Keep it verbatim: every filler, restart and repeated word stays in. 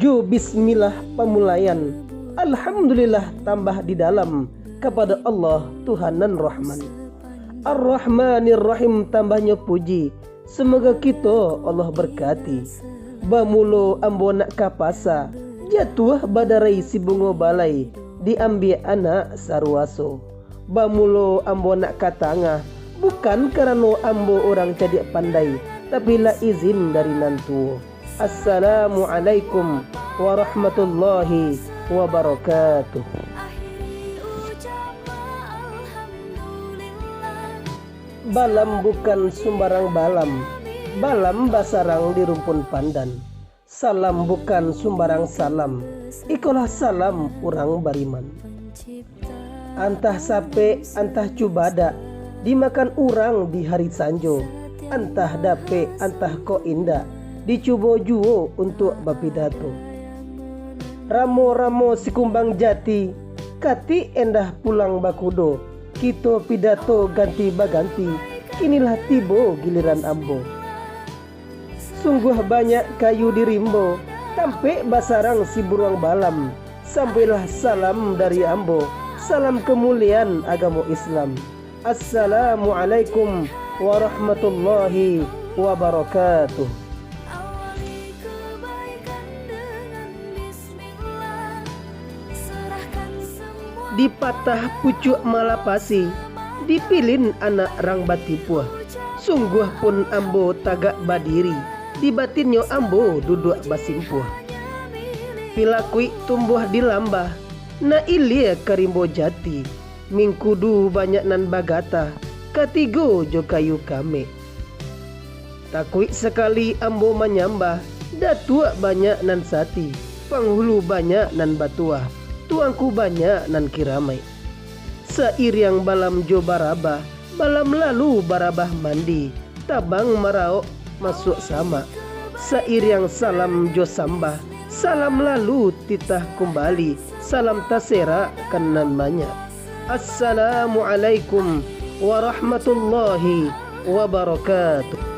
Jo bismillah pamulaian, alhamdulillah tambah di dalam, kapado Allah Tuhan nan Rahman. Ar-Rahmanir Rahim tambahnyo puji, semoga kito Allah berkati. Bamulo ambo nak ka pasa, jatuah badarai si bungo balai, diambiak anak saruaso. Bamulo ambo nak ka tangah, bukan karano ambo urang cadiak pandai, tapi lah izin dari nan tuo. Assalamualaikum warahmatullahi wabarakatuh. Balam bukan sumbarang balam, balam basarang di rumpun pandan. Salam bukan sumbarang salam, ikolah salam urang bariman. Antah sapek, antah cubadak, dimakan urang di hari sanjo. Antah dapek, antah kok indak, dicubo juo untuak bapidato. Ramo-ramo sikumbang jati, katik endah pulang bakudo. Kito pidato ganti baganti, kinilah tibo giliran ambo. Sungguah banyak kayu di rimbo, tampek basarang si buruang balam. Sambuiklah salam dari ambo, salam kamuliaan agamo Islam. Assalamualaikum warahmatullahi wabarakatuh. Dipatah pucuak malapasi, dipilin anak rang batipuah. Sungguah pun ambo tagak badiri, di batinnyo ambo duduak basimpuah. Pilakuik tumbuah di lambah, nak ilia ka rimbo jati. Mingkudu banyak nan bagatah, katigo jo kayu kamek. Takuik sakali ambo manyambah, datuak banyak nan sati, panghulu banyak nan batuah, tuangku banyak nan kiramaik. Sairiang balam jo barabah, balam lalu barabah mandi, tabang maraok masuak samak. Sairiang salam jo sambah, salam lalu titah kumbali, salam taserak ka nan banyak. Assalamualaikum warahmatullahi wabarakatuh.